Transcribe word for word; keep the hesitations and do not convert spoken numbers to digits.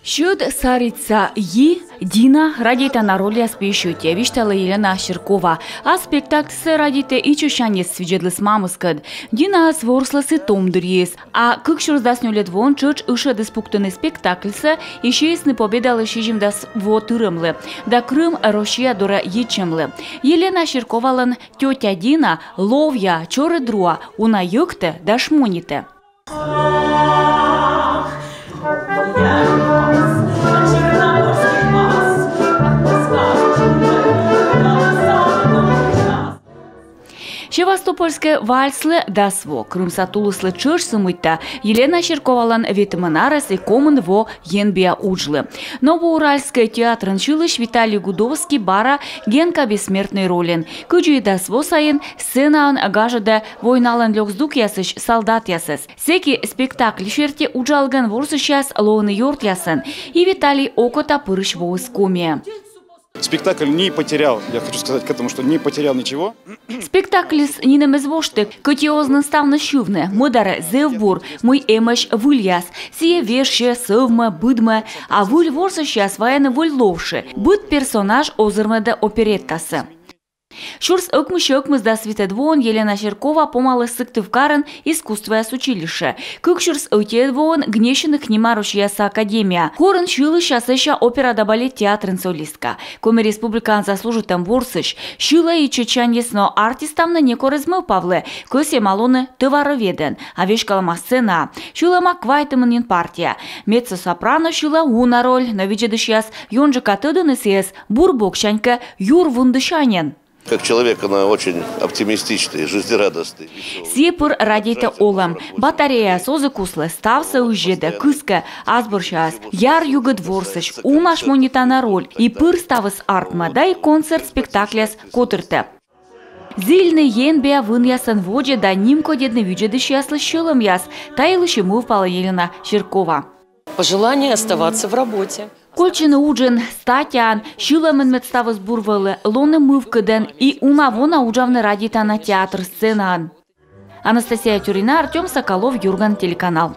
Сьӧд саридса йи Дина радейтана рольяс пиысь ӧти, висьталӧ Елена Серкова. А спектакльсӧ радейтӧ ичӧтсяньыс, видзӧдліс мамыскӧд. Динаыс ворслӧ сы том дырйиыс. А кык сюрс дас нёльӧд воын тшӧтш ышӧдіс пуктыны спектакльсӧ и сиисны Победалы сизимдас во тырӧмлы да Крым Россия дорӧ йитчӧмлы. Елена Серковалӧн тётя Дина ловъя, чорыд руа, уна йӧктӧ да шмонитӧ. Севастопольскӧй вальслы дас во. Крымса тулыслы тшӧтш сы мыйта Елена Серковалӧн ветымын арӧс и комын во енбиа уджлы. Новоуральскӧй театрын сьылысь Виталий Гудовский бара Генка Бессмертнӧй рольӧн. Кыдзи и дас во сайын сценаын гажӧдӧ войналӧн лёк здукъясысь салдатъясӧс. Сэки спектакль серти уджалігӧн ворсысьяс лоӧны ёртъясӧн. И Виталий окота пырысь воис Комиӧ. Спектакль не потерял, я хочу сказать к этому, что не потерял ничего. Спектакльыс нинӧм эз вошты, кӧть и оз нин ставныс сьывны, мӧдарӧ зэв бур, мый эмӧсь выльяс. Сійӧ вежсьӧ, сӧвмӧ, быдмӧ, а выль ворсысьяс вайӧны выль ловшӧ. Быд персонаж озырмӧдӧ опереттасӧ. Сюрс ӧкмыссё ӧкмысдас витӧд воын Елена Серкова помаліс Сыктывкарын искусствояс училище. Кык сюрс ӧтиӧд воын Гнесиных нима Россияса академия. Корын сьылысь, а сэсся опера да балет театрын солистка. Коми Республикаын заслужитӧм ворсысь. Сьылӧ ичӧтсяньыс, но артиставны некор эз мӧвпавлы. Кӧсйӧма лоны тӧвароведӧн, а веськалӧма сценаӧ. Сьылӧма квайтымын нин партия. Меццо-сопрано сьылӧ уна роль, но видзӧдысьяс ёнджыка тӧдӧны сійӧс бур боксянь кӧ, юр вындысяньӧн. Как человек она очень оптимистичный, жизнерадостный, весёлый. Сійӧ пыр радейтӧ олӧм. Батареяыс оз и куслы, ставсӧ ыззьӧдӧ, кыскӧ, ас бӧрсяыс. Яр югыд ворсысь, уна шмонитана роль, и пыр ставыс артмӧ, да и концерт-спектакльяс котыртӧ. Зільны енбиа вынъясӧн водзӧ да нимкодьӧдны видзӧдысьяслысь сьӧлӧмъяс, та йылысь и мӧвпалӧ Елена Серкова. Пожелание оставаться в работе. Кольччыны уджын, статяӧн, сьылӧмын мед ставыс бур вӧлі, лоны мывкыдӧн и уна-вона уджавны радейтана театр сценаын. Анастасия Тюрина, Артём Соколов, «Юрган» телеканал.